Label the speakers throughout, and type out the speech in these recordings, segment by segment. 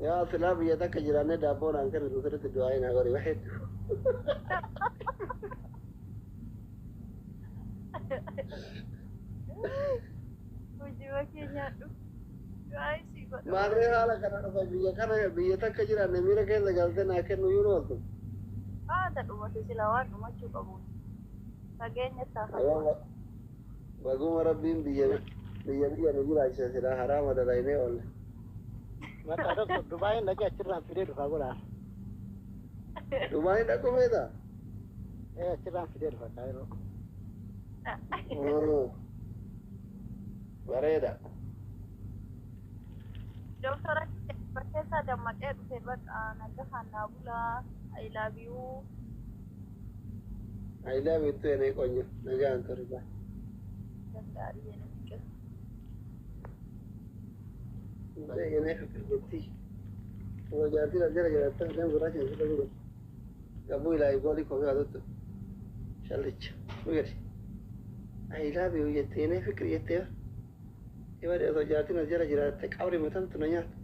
Speaker 1: Yaa silaa biyya takka jiraannee daabboo naan kennitu sirriitti du'aa'ii naa godhi waheetu.
Speaker 2: Hojii kee nyaadhu. Du'aa isii godha.
Speaker 1: Maarree haala kana dhufa biyya kana biyya takka jiraanne miira keessa galtee naa kennu yoo ooltu.
Speaker 2: Haata dhumate sila waan dhumachuu qabu. Fageenya taafatu.
Speaker 1: Baguma Rabbiin biyya biyya biyya nu jiraachise silaa haraama dalaynee oolle.
Speaker 3: Bakka tokko Dubaayin dhaqee achirraan fidee dhufa godhaa.
Speaker 1: Dubaayin dhaquu feetaa?
Speaker 3: Ee, achirraan fidee dhufa Kaayiroo.
Speaker 1: Bareeda.
Speaker 2: Doktora keessaa dammaqee dhufe bakka nagaan naa bulaa. I love you.
Speaker 1: I love you too, የኔ ቆንጆ። nagaan turi bye.
Speaker 2: Gaarii የኔ ፍቅር.
Speaker 1: የኔ ፍቅር jetti. Jaartii jala jiraattan deemu gurraacha hin fudhatu. Gabuu ilaahi goolii kophee haatutti. Shallicha. Dhugati. I love you jettee የኔ ፍቅር jettee Ibade osoo jaartiin as jala jiraatte qabri matamtu na nyaata.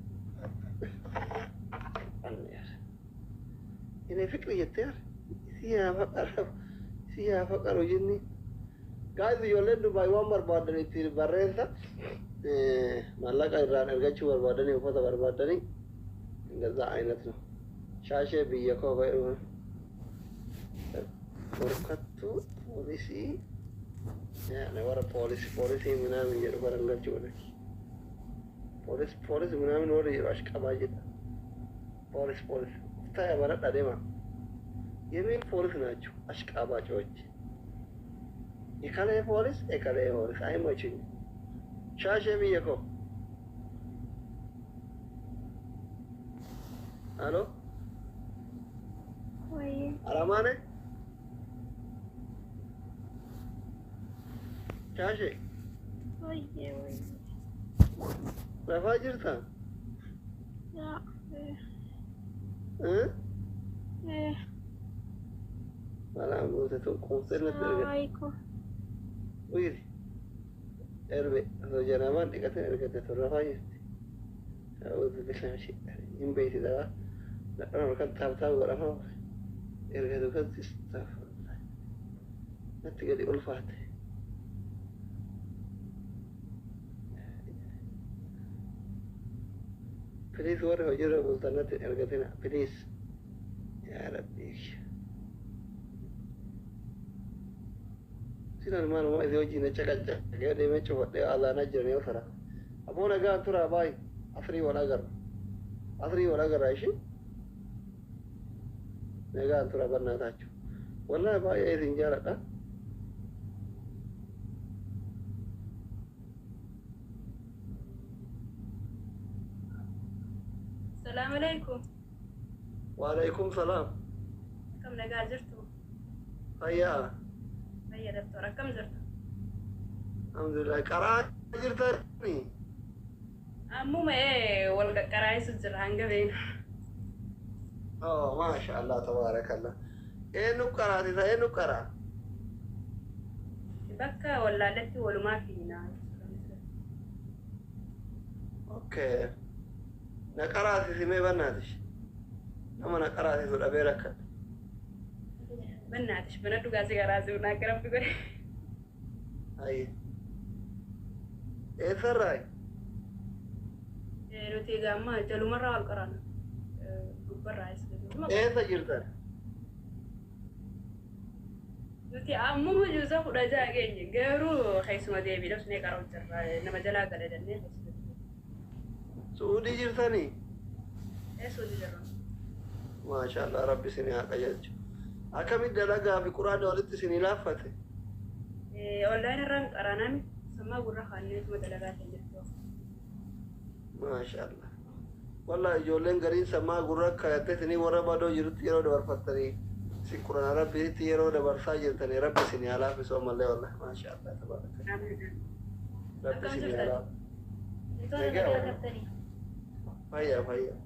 Speaker 1: የኔ ፍቅር jettee isii haa faqaru isii haa faqaru jenni. Guys, ijoolleen Dubaay waan barbaadan ittiin barreessa. Maallaqa irraan argachuu barbaadanii uffata barbaadanii እንደዛ አይነት ነው። Shaashee biyya koo morkattuu poolisii warra poolisii poolisii ምናምን jedhu baran galchuu ፖሊስ ፖሊስ ምናምን warri jedhu ashqabaa jedha. ፖሊስ ፖሊስ ታያ baradha deema. የምን ፖሊስ ናቸው? አሽቃባጮች። የከሌ ፖሊስ የከሌ ፖሊስ አይመችኝም። Shaashee biyya koo. Alo,
Speaker 2: Wayii.
Speaker 1: Aramaane? Shaashee,
Speaker 2: Wayyee wayyee.
Speaker 1: rafaa jirtaa?
Speaker 2: Yaa.
Speaker 1: Eh?
Speaker 2: Eh.
Speaker 1: Balaan buute tun quuftee natti
Speaker 2: Salaamu
Speaker 1: ergate.
Speaker 2: alaikum.
Speaker 1: Wiiri. Erbe osoo janaabaan dhiqateen ergate tun rafaa jirti. أعوذ بالله من الشيطان hin beeyti dawaa. Nadhaan halkan taabtaab godhama. Ergatu kan astaghfirullah. Natti gadi ulfaate. Please, warri hojiirra bultan natti hin ergatina. Please. Yaa Rabbi. Sinan maaluma isii wajjin caqacaqee deemee cufadhee azaanaa jiran yoo fara. Aboo nagaan turaa baay'ee. Asrii wal agarra. Asrii wal agarra ishee. Nagaan tura በእናታችሁ. Wallahi baay'ee isin jaaladha.
Speaker 4: Salaamu alaikum.
Speaker 1: Waalaikum salaam.
Speaker 4: Akkam nagaa jirtu?
Speaker 1: Fayyaa.
Speaker 4: Fayya doktor, akkam jirtu?
Speaker 1: Alhamdulillah. Qaraa jirtanii?
Speaker 4: Ammuma ee wal qaqqaraayisu jira hanga beenu.
Speaker 1: Oh, maasha Allah, tabaarakallah. Eenyu qaraatisa? Eenyu qaraa?
Speaker 4: Bakka wallaalatti walumaa fiinaa.
Speaker 1: Okay. Na qaraasisi mee bannaatish. Nama na qaraasisu dhabee rakkadhe.
Speaker 4: Bannaatish bana dhugaa si qaraasisu naa akka rabbi godhe.
Speaker 1: Ayye. Eessarraayi?
Speaker 4: Nuti egaa amma jalumarraa wal qaraana. Gubbarraa as
Speaker 1: Eessa jirtan?
Speaker 4: Nuti ammuma juusa 16 geenye garuu keessuma deebiidha sunee qara'u jirra nama jalaa gala jennee keessuma.
Speaker 1: Suudii jirtanii?
Speaker 4: Suudii jirra.
Speaker 1: Maasha Allah, Rabbi isin haa qajeelchu. Akkamitti dalagaa fi quraanni walitti isinii laaffate?
Speaker 4: Online irraan qaraanami sammaa gurra kaanneetuma dalagaa ta'e jirtu.
Speaker 1: Maasha Allah. Wallahi ijoolleen gariin sammaa gurra kaayattee isinii warra badoo jirutti yeroo dabarfattanii isin quraana Rabbiitti yeroo dabarsaa jirtanii Rabbi isinii haa laaffisu ammallee wallahi maasha Allah tabaaraka. Rabbi
Speaker 4: Akkam
Speaker 1: isinii haa
Speaker 4: jirtan?
Speaker 1: laaffisu.
Speaker 4: Tola
Speaker 1: Nagaa
Speaker 4: nagaa
Speaker 1: wallahi.
Speaker 4: gartanii.
Speaker 1: Fayyaa fayyaa.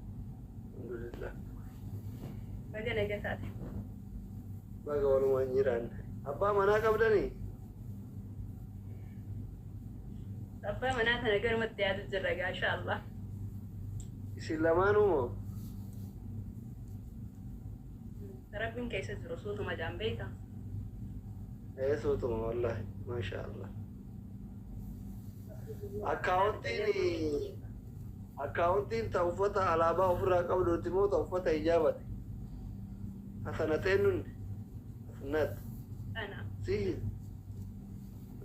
Speaker 1: Alhamdulillah.
Speaker 4: Baga nagaa taate.
Speaker 1: Baga walumaan jiraanne. Abbaa manaa qabdanii?
Speaker 4: Abbaa manaa tana garumatti yaadu jirra gaa insha Allah.
Speaker 1: Isin lamaanuu moo?
Speaker 4: Rabbiin keessa jiru suutuma jaan beektaa?
Speaker 1: Ee suutuma wallaahi maasha Allah. Akkaawuntiin ta uffata alaabaa ofirraa qabduuti moo ta uffata hijaabati? Hasanateen nun Hasanat.
Speaker 4: Ana.
Speaker 1: Si.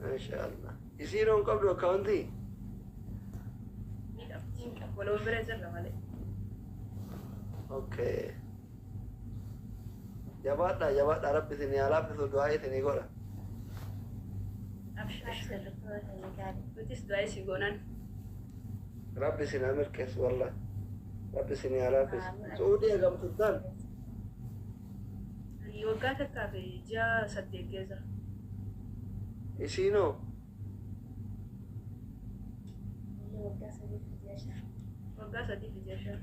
Speaker 1: Maasha Allah. Isiin hoon qabdu akkaawuntii?
Speaker 4: Ni qabdi. Waluma bira jirra malee.
Speaker 1: Okay. Jabaadhaa jabaadhaa rabbi isinii haa laaffisu du'aa isinii godha.
Speaker 4: Abshir. Nutis du'aa isii goonan.
Speaker 1: Rabbi isin haa milkeessu wallahi. Rabbi isinii haa laaffisu. Su'uudii hagam turtan?
Speaker 4: Ani waggaa takkaa fi ji'a 8 keessa.
Speaker 1: Isiinoo?
Speaker 4: Waggaa 3 fi ji'a 5.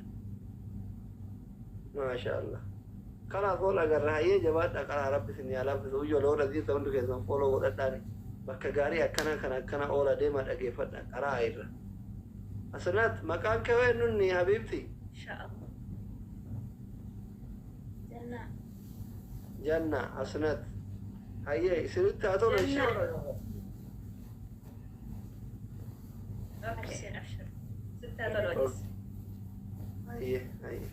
Speaker 1: Maasha Allah. Kanaaf ol agarra hayyee jabaadhaa karaa rabbi isin haa laaffisu. Ijoollee warra ziita hundi keessan follow godhadhaani. Bakka gaarii akkana kana akkana oola deemaa dhageeffadha karaa irra. Asanaat maqaan kee eenyunni habiibti?
Speaker 4: Inshaallah.
Speaker 1: Janna Asnat. Hayyee isinitti haa tolu
Speaker 4: Janna.
Speaker 1: inshallah.
Speaker 4: Okay, abshir. Sitti haa tolu atis.
Speaker 1: Hayyee hayyee.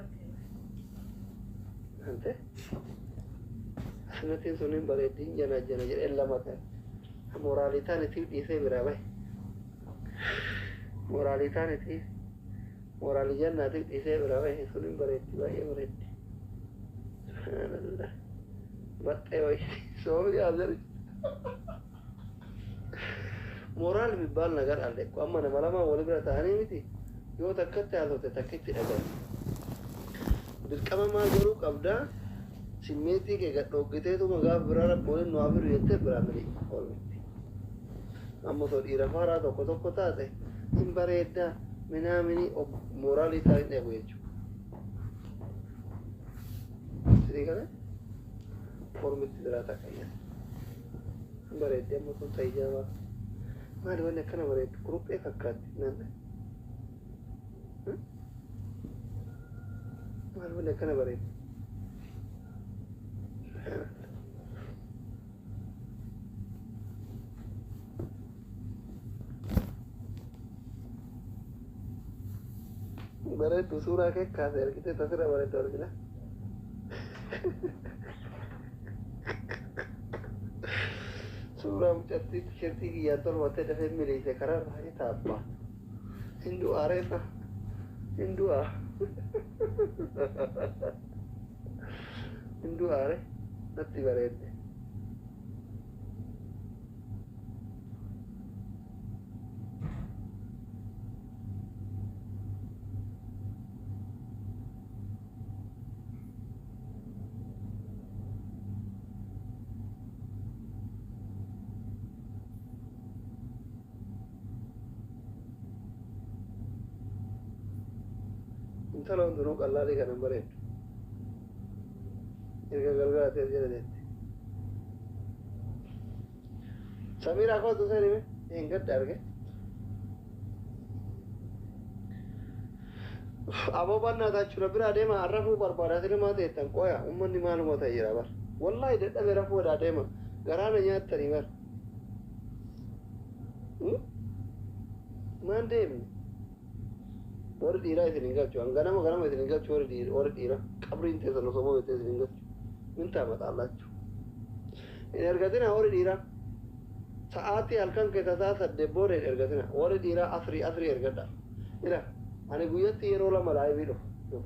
Speaker 4: Okay.
Speaker 1: Ante? Asnatiin sun hin bareeddiin jana jana jedheen lama ta'e. Moraalitaan itiif dhiisee biraa bahe. Moraalitaan itiif moraalii jannaatiif dhiisee biraa bahe sun hin bareeddi baay'ee bareeddi. Subhaanallah. Baxxee wayi soomii haasari. Moraal የሚባል ነገር አለ እኮ amma nama lama wal bira ta'anii miti yoo takkatti haasofte takkitti dhagahu. Dirqama maal godhuu qabdaa? Simmeetii kee gad dhoggiteetuma gaafa biraa rakkoon nu haa fidu jettee biraa mili oolmitti. Amma osoo dhiira faaraa tokko tokko taate hin bareeddaa minaamini mooraalii isaa hin eegu jechuudha. Sidii kana ormitti biraa takka iyyata. Hin bareeddee amma sun ta'ii jabaa. Maali wanni akkana bareeddu kuruphee fakkaatti naan. Maali wanni akkana bareeddu? Bareeddu suuraa kee kaase argite tasirra bareeddu argina. Suuraa mucattii tisheertii kiyyaan tolfattee dafee miliise karaarra ni taabba. Hin du'aa reefa. Hin du'aa. Hin du'aa re. Natti bareedde. Intala hundinuu qallaalii kana hin bareeddu. Erga galgala ta'e jala deetti. Samiraa kootu seenime hin gadda arge. Aboo bannaa taachuudha biraa deema rafuu barbaada sinimaa ta'ettan qoya uummanni maaluma ta'e jira bar. Wallaahi dadhabee rafuudhaa deema garaana nyaattanii bar. Maan deemne? Warri dhiiraa isin hin galchu. Ganama ganama isin hin galchu warri dhiiraa. Qabriin teessan osoo moo isin hin galchu. Min taamaxaallachu. Hin ergatina warri dhiiraa. Sa'aatii halkan keessa sa'a 8 booda hin ergatina. Warri dhiiraa asrii asrii ergadha. Ila ani guyyatti yeroo lama live dhufu.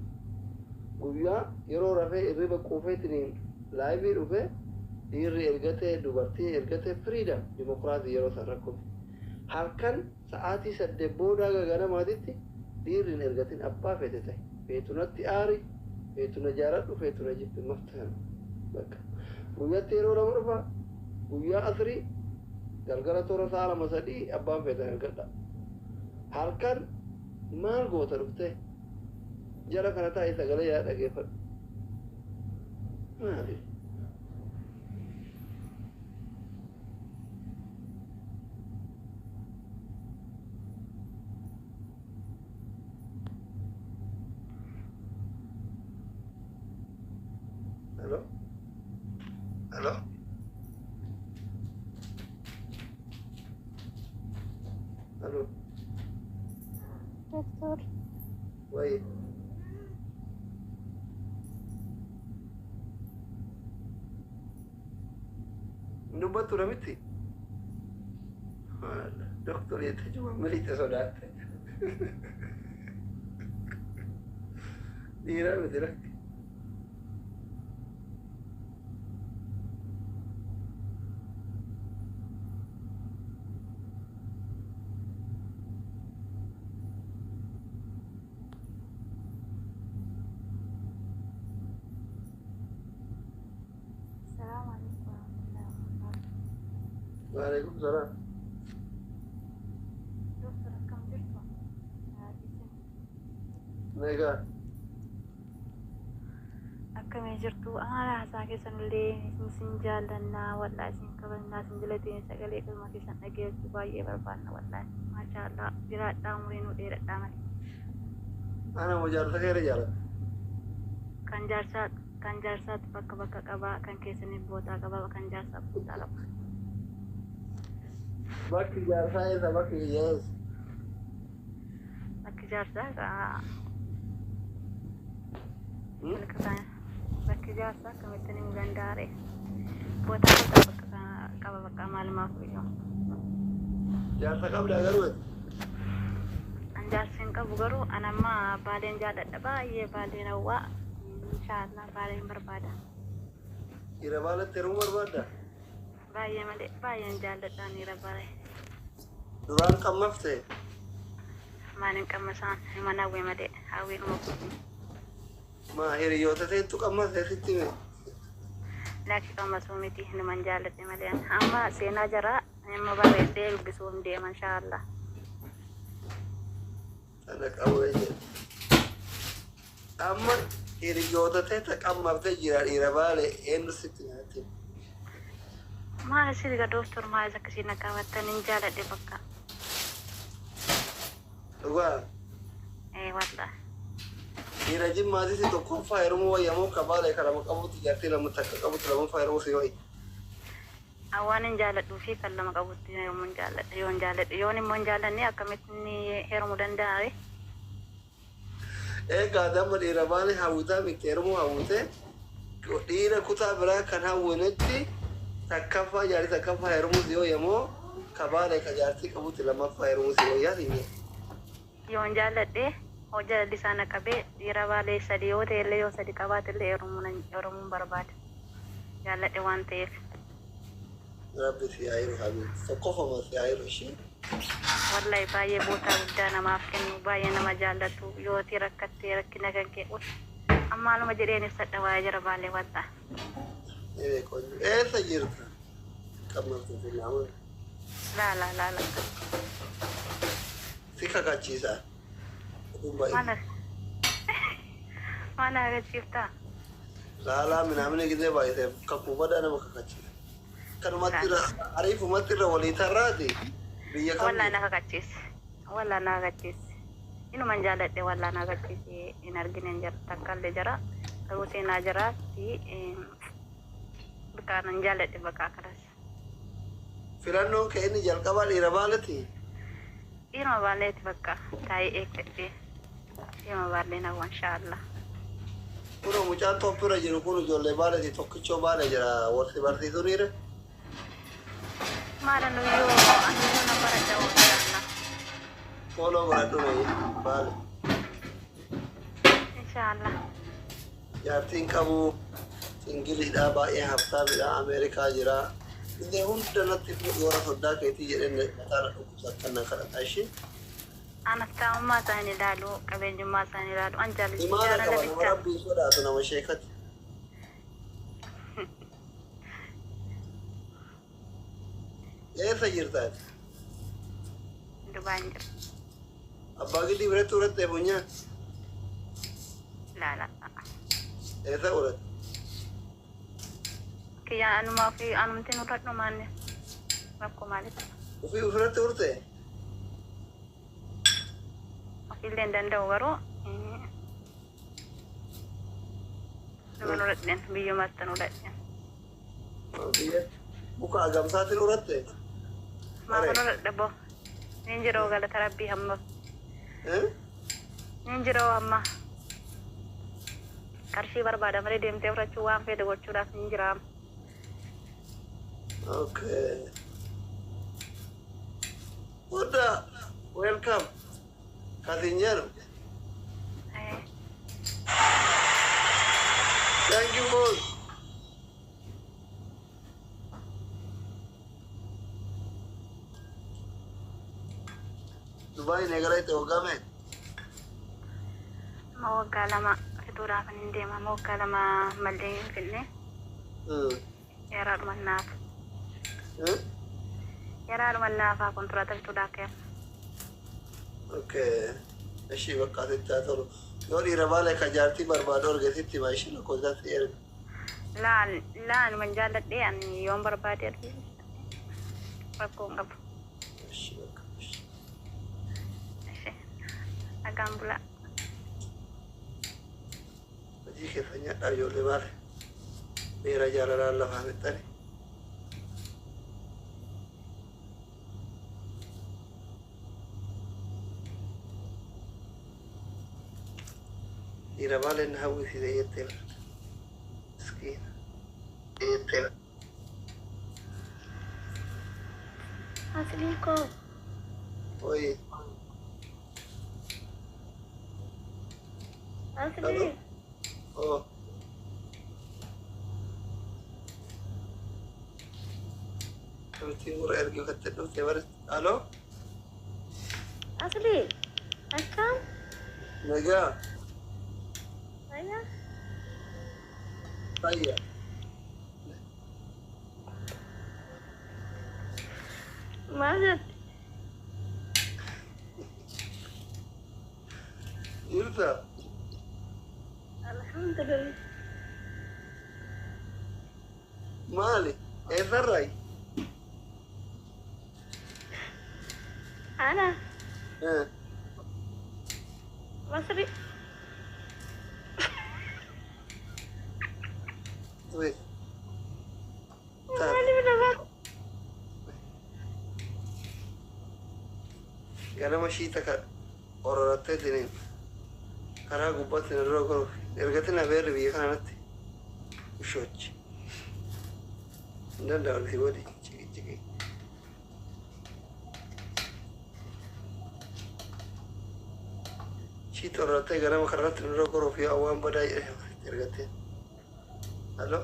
Speaker 1: Guyyaa yeroo rafee irriba quufeetiin live dhufe dhiirri ergatee dubartii ergatee freedom dimokiraasii yeroo san rakkoo. Halkan sa'aatii 8 booda haga ganamaatitti dhiirri hin ergatin abbaa feete ta'e. Feetunatti aari, feetuna jaaladhu, feetuna jibbi maftaan. Bakka. Guyyatti yeroo lama dhufa guyyaa asrii galgala toora sa'a 2 3 abbaan feetan ergadha. Halkan maal goota dhuftee jala kana taa'ee sagalee yaa dhageeffadhu. Maali? Hello? Hello?
Speaker 2: Doktor.
Speaker 1: Wayi. Dubbattu namitti? Doktor jettee juma miliqxe sodaatte. Dhiiraa miti rakki.
Speaker 2: Salaamu alaikum warahmatullahi wabarakatuh.
Speaker 1: Waalaikum salaam.
Speaker 2: Doktor, akkam jirtu? Isin
Speaker 1: Nagaa.
Speaker 2: akkamii jirtu? Haala haasaa keessan illee isin jaallannaa, wallaa isin kabajnaa, isin jala deemee sagalee qalma keessan dhageessuu baay'ee barbaanna wallaahi. Maashaallah, jiraadhaa, umurii nu dheeradhaa malee.
Speaker 1: Ana moo jaarsa keera jaalladha?
Speaker 2: Kan jaarsaa, kan jaarsaatu bakka bakka qabaa, kan keessaniif bootaa qabaa, kan jaarsaa bootaa qaba.
Speaker 1: Bakki jaarsaa eessa, bakki kiyya eessa?
Speaker 2: Bakki jaarsaa bakki jaarsaa akkamittiin himuu danda'a ree? Bootaa bootaa bakka qaba, bakka maalumaaf iyyuu.
Speaker 1: Jaarsa qabdaa garuu ati?
Speaker 2: An jaarsi hin qabu, garuu an amma baaleen jaalladha, baay'ee baaleen hawwaa, inshaallah baaleen barbaada.
Speaker 1: Dhiira baalatti heerumuu barbaaddaa?
Speaker 2: Baay'ee malee, baay'een jaalladha dhiira baalee.
Speaker 1: Duraan qammafte?
Speaker 2: Maaliin qammasaan himan, hawwee malee, hawwiidhuma kun.
Speaker 1: Maa, hiriyoota teettu qammafte sitti hime?
Speaker 2: Lakki, qammasuu miti, hinuman jaalladhe malee. Amma seenaa jaraa amma barreessee dubbisuu hin deema, inshaallah.
Speaker 1: Sana qabee jedhe. Amma hiriyoota teetta qammafte jira, dhiira baale eenyu sitti nyaate?
Speaker 2: Maal isin dooktor, maal akkasii na qabattan, hin jaalladhe bakka.
Speaker 1: Dhugaa?
Speaker 2: Ee, wallah.
Speaker 1: Dhiira jimmaatis tokkoffaa heerumuu wayyamoo ka baale ka lama qabutti, jaartii lama takka qabutti lammaffaa heerumuu si wayya?
Speaker 2: Waan hin jaalladhuu fi kan lama qabutti yoomuu hin jaalladhe, yoon jaalladhe, yoon immoo hin jaallanne akkamitti inni heerumuu danda'a ree?
Speaker 1: Egaa damma dhiira baale hawwitaa miti, heerumuu hawwite, dhiira kutaa biraa kan hawwinetti takkaffaa jaartii takkaffaa heerumuu si wayyamoo ka baale ka jaartii qabutti lammaffaa heerumuu si wayyaa siin jedhe.
Speaker 2: Yoon jaalladhe, hoo jaalalli isaa na qabee, dhiira baalee sadi yoo ta'e illee, yoo sadi qabaate illee heerumuun barbaada. Jaalladhe waan ta'eef.
Speaker 1: Rabbi si haa hiru, habibi. Tokkoffama si haa hiru ishee.
Speaker 2: Wallahi baay'ee bootaa guddaa namaaf kennu, baay'ee nama jaallatu, yooti rakkattee rakkina kan kee ammaaluma jedheen ibsadha waa'ee jara baalee wanta.
Speaker 1: Ee qoñu, eessa jirta? Qammafte nama.
Speaker 2: Laala laala.
Speaker 1: Si kakachiisa.
Speaker 2: Maal maal agarsiiftaa?
Speaker 1: Laalaa minaamini gisee baay'isee kakuu badaa nama kakachiisa. Kanumatti irra ariifumatti irra walii tarraati biyya kam
Speaker 2: Wallaa na
Speaker 1: jirta?
Speaker 2: kakachiise. Wallaa na kakachiise. Inuman jaalladhe, wallaa na kakachiise, hin argine hin jira takka illee jira. Garuu seenaa jiraatti bakka nan jaalladhe bakka akkanas.
Speaker 1: Filannoon kee inni jalqabaa dhiira baalati?
Speaker 2: Dhiiruma baaleeti, bakka taa'ee eeggadhee dhiiruma baalee na inshaallah.
Speaker 1: Kun mucaan Tooppirra jiru kun ijoollee baalati, tokkichoo baale jira, warsi barsiisuuniire.
Speaker 2: Maala, nuyyoo anuyyoo na baradha, inshaallah.
Speaker 1: Follow godhadhu nayi baale.
Speaker 2: Inshaallah.
Speaker 1: Jaartiin qabu, singleiidha, baay'ee haftaamidha, Ameerikaa jira. Illee hunda natti fuudhi warra soddaa keetii jedhee mataa na dhukkubsa akkan na kadhata ishee.
Speaker 2: Anastaa'ummaa isaanii ilaalu, qabeenyummaa isaanii ilaalu, an
Speaker 1: Imaana
Speaker 2: jaalala
Speaker 1: qaba, nama
Speaker 2: bicha.
Speaker 1: Rabbiin sodaatu, nama sheekati. Eessa jirta ati?
Speaker 2: Dubaan jira.
Speaker 1: Abbaa gidii biratti urattee funyaan?
Speaker 2: Laala.
Speaker 1: Eessa uratte?
Speaker 2: Kiyya anumaa fi anumti nurra maanne rakkoo maalitti?
Speaker 1: Ufii ofirratti urte?
Speaker 2: Ofiillee hin danda'u, garuu nama nurradheen, biyyumatti nurradheen.
Speaker 1: Biyya muka agamsaatiin uratte.
Speaker 2: Maafan horadha bo. Nin jiroo galata rabbii hamma. Nin jiroo amma. Qarshii barbaada malee deemtee fudhachuu waan fedhe gochuudhaaf nin jira amma.
Speaker 1: Okay. Wada, welcome. Kasin jedhu. Thank you boss. Dubai eegala itti waggaa meeqa?
Speaker 2: Amma waggaa 2 fixuudhaaf nin deema. Amma waggaa 2 mallee hin fixne. Yaraadhuma naaf. Yaraadhuma naafaa kontiraata fixuudhaaf ka'e.
Speaker 1: Okay. Ishii bakka asitti haa tolu. Yoo dhiira baale ka jaartii barbaadu argatitti hima ishii lakkoofsa si erga.
Speaker 2: Laal laal man jaalladhee ani yoon barbaade rakkoo hin qabu.
Speaker 1: Ishii bakka. Ishii.
Speaker 2: Ishee nagaan bulaa.
Speaker 1: Hojii keessa nyaadhaa ijoollee baale. Beera jaalalaan lafaa fixxani. Dhiira baaleen na hawwisiise jettee laata. Miskiina.
Speaker 5: Aslii koo.
Speaker 1: Oyi.
Speaker 5: Aslii.
Speaker 1: Oh. Namichi gurra ergifattee dhufte bara. Aloo.
Speaker 5: Aslii. Akkam?
Speaker 1: Nagaa.
Speaker 5: Fayyaa?
Speaker 1: Fayya.
Speaker 5: Maal jette?
Speaker 1: Jirta?
Speaker 5: Alhamdulillah.
Speaker 1: Maali? Eessarraayi?
Speaker 5: Ana Masri.
Speaker 1: Wait.
Speaker 5: Maaliif nama?
Speaker 1: Ganama shiita ka ororattee tiniin karaa gubbaatti na dura goruuf ergatin abeerri biyya kanatti ushoochi. Hin danda'u si godhi ciki ciki. Shiita ororattee ganama karaatti na dura goruuf yoo awwaan badaa jedhe ergattee. Aloo?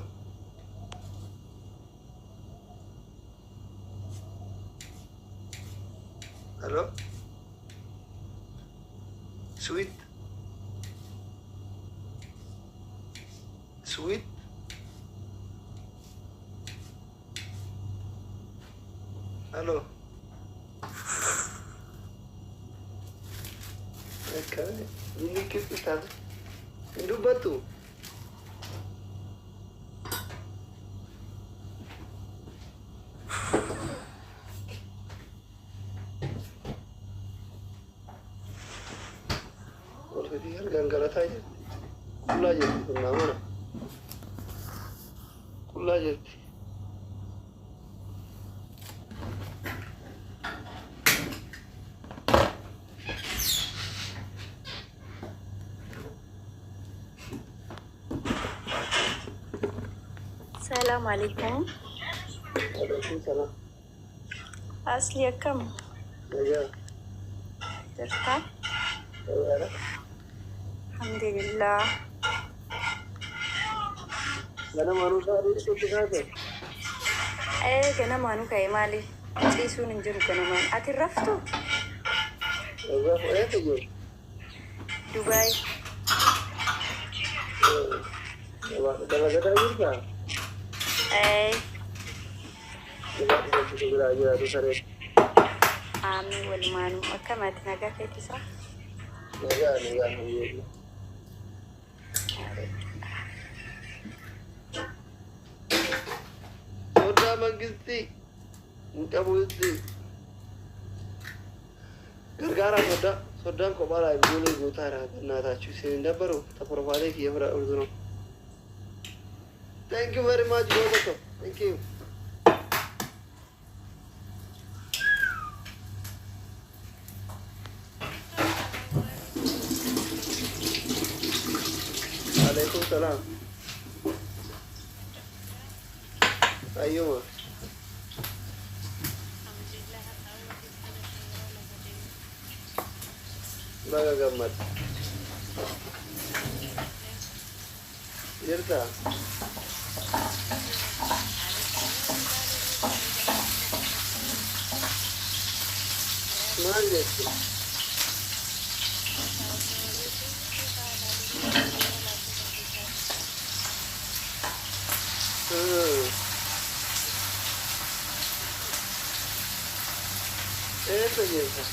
Speaker 1: Aloo? Sweet? Sweet? Aloo? Akka inni kibxi taate hin dubbattu? Kolfitii gangalataa jirti. Qullaa jirti kun naamana. Qullaa jirti.
Speaker 6: Salaam alaikum.
Speaker 1: Alaikum salaam.
Speaker 6: Asli akkam
Speaker 1: Nagaa.
Speaker 6: jirta?
Speaker 1: Nagaadha.
Speaker 6: Alhamdulillah.
Speaker 1: Ganama anuu sa'aatii dhiisutti kaate.
Speaker 6: Ee ganamaanuu ka'e maali? Ciisuun hin jiru ganamaan. Ati hin raftu?
Speaker 1: Nagaa eessa jiru?
Speaker 6: Dubaay.
Speaker 1: Dalagataa jirtaa?
Speaker 6: Ee
Speaker 1: Nagaa dhiisutti biraa jiraatu saree.
Speaker 6: Amiin walumaanuu. Akkam ati nagaa keetisaa?
Speaker 1: Nagaa nagaa alhamdulillah. Sodaa mangistii hin qabuutti gargaaraa sodaa soddaan kophaa laa goolii guutaadha gannaataachuu isin hin dabbaru ta profile kiyya bira urdu ነው. Thank you very much, Gogoto. Thank you. Alaikum salam. Ayyuma. Baga gammad. Jirta? Maal jette? Eessa jirta?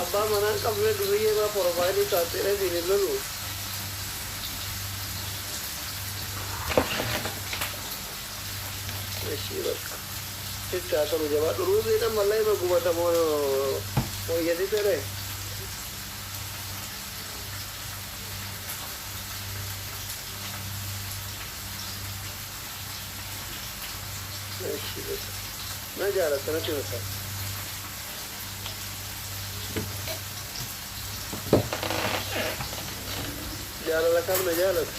Speaker 1: Abbaa manaan qabnee duriyyee maa porofaayilii taatee siin hin lolu. Ishii bakka. Sitti haa tolu jabaadhu. Ruuziin ammallee ima gubatamoo fooyyesite ree? Ishii bakka. Na jaalatta natti fakkaata. Jaalala kam na jaalatta?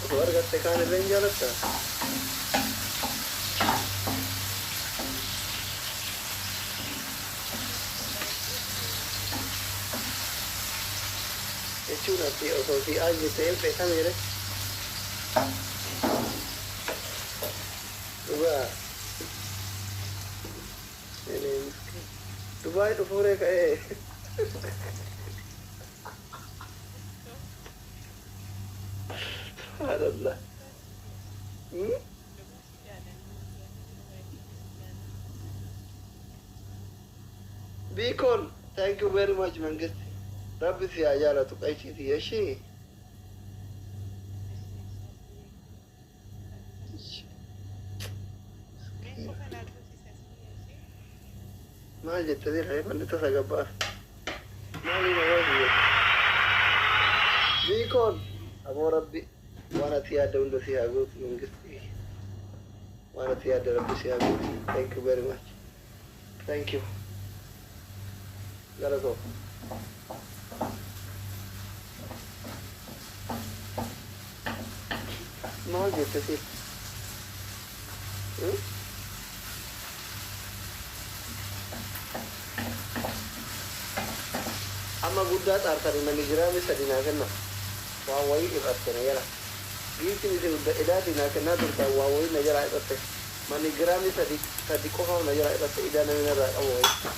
Speaker 1: Osoo argatte kaan illee hin jaalatta? Jechuun ati osoo si ajjette elfee kamiire? Dhugaa. Elee miskiin. Dubaay dhufuuree ka'ee. Subhanallah. Hmm? Beacon, thank you very much, Mangist. Rabbi si haa jaalatu qaysiiti yeshii. Maal jette sila manni tasa gabbaas. Maali nama biyya. Beacon, aboo Rabbi waan ati yaadde hunda si haa guutu, Mangisti. Waan ati yaadde Rabbi si haa guutu. Thank you very much. Thank you. Galatoo. Maal jette sila? Hmm? Amma guddaa xaartanii manigiraamii sadi naa kenna. Waan wayii hir'atte na jala. Giiftiin isin idaatii naa kennaa turtan waan wayii na jalaa hir'atte. Manigiraamii sadi sadi qofaaf na jalaa hir'atte idaa namni narraa qabu wayii.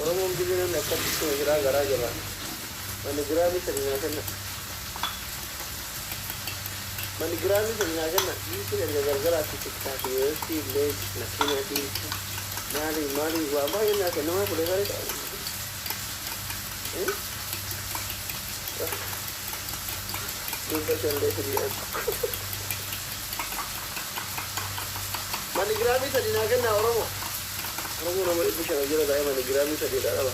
Speaker 1: Oromoon gizee namni akkatti tuma jiraa garaa jabaa. Manigiraamii sadi naa kenna. Manigiraamii sadi naa kenna. Giiftiin erga gargaraatti tiktaakii yuunivarsiitii illee makiinaatii maali maali waan baay'ee naa kennamaa ture bare. Dhibba shan lee fidii. Manigiraamii sadi naa kennaa Oromoo. Oromoo nama 500 jira taa'ee manigiraamii sadiidha qaba.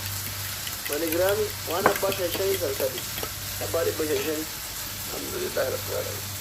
Speaker 1: Manigiraamii waan abbaa shan shanii san sadi. Abbaa 500 shanii. Alhamdulillahi rabbil alamin.